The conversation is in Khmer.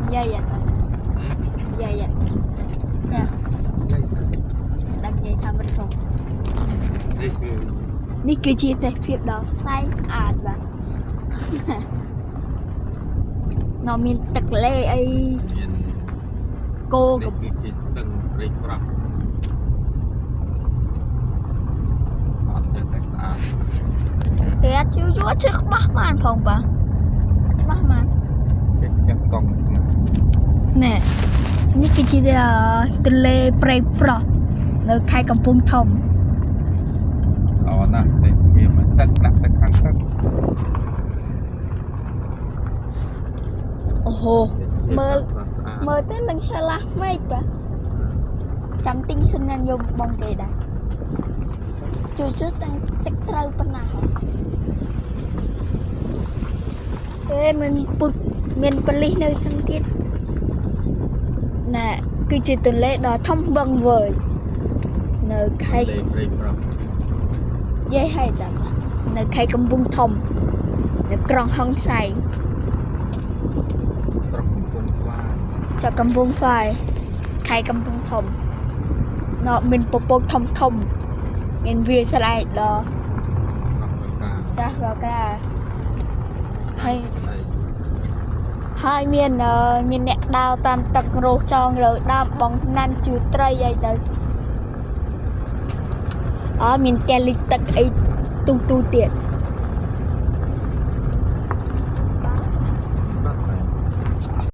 និយាយអត់និយាយអត់ណាដឹងនិយាយថាមិនសុំ នេះគឺ នេះគឺជាទេសភាពដ៏ផ្សែងអាតបាទ នៅមានទឹកលេអី មាន គោ នេះគឺជាស្ទឹងព្រៃប្រស់អត់ទៅតែស្អាត តែជឿយូរជឿខ្មាស់បានផងបាទខ្មាស់បាន ចេះចាប់កង់ ណែនេះគឺជាទន្លេព្រៃប្រស់នៅខេត្តកំពង់ធំ ល្អណាស់តែវាមិនទឹកដាក់ទឹកខាងទឹក អូហូ មើល ស្អាត មើលទៅនឹងឆ្លាស់មេឃបាទចាំទិញសិនណាយកបងគេដែរជួយជួយតាំងទឹកត្រូវប៉ុណ្ណាហ៎ទេមានពុតមានប៉លិសនៅខាងទៀតណែគឺជាទន្លេដ៏ធំវឹងវើយនៅខេត្ត លេព្រៃប្រស់ យាយហើយចានៅខេត្តកំពង់ធំនៅក្រុងហង្សែង ស្រុកកំពង់ស្វាយ ស្រុកកំពង់ស្វាយខេត្តកំពង់ធំនៅមានពពកធំធំមានវាលស្រែដ៏ ស្រុកកកា ចាស់រក្រាហើយ ហើយ ហើយមានមានអ្នកដើរតាមទឹករោចងលើដើមបងណាន់ជូត្រីអីទៅអើមានផ្ទះលិចទឹកអីទូទូទៀត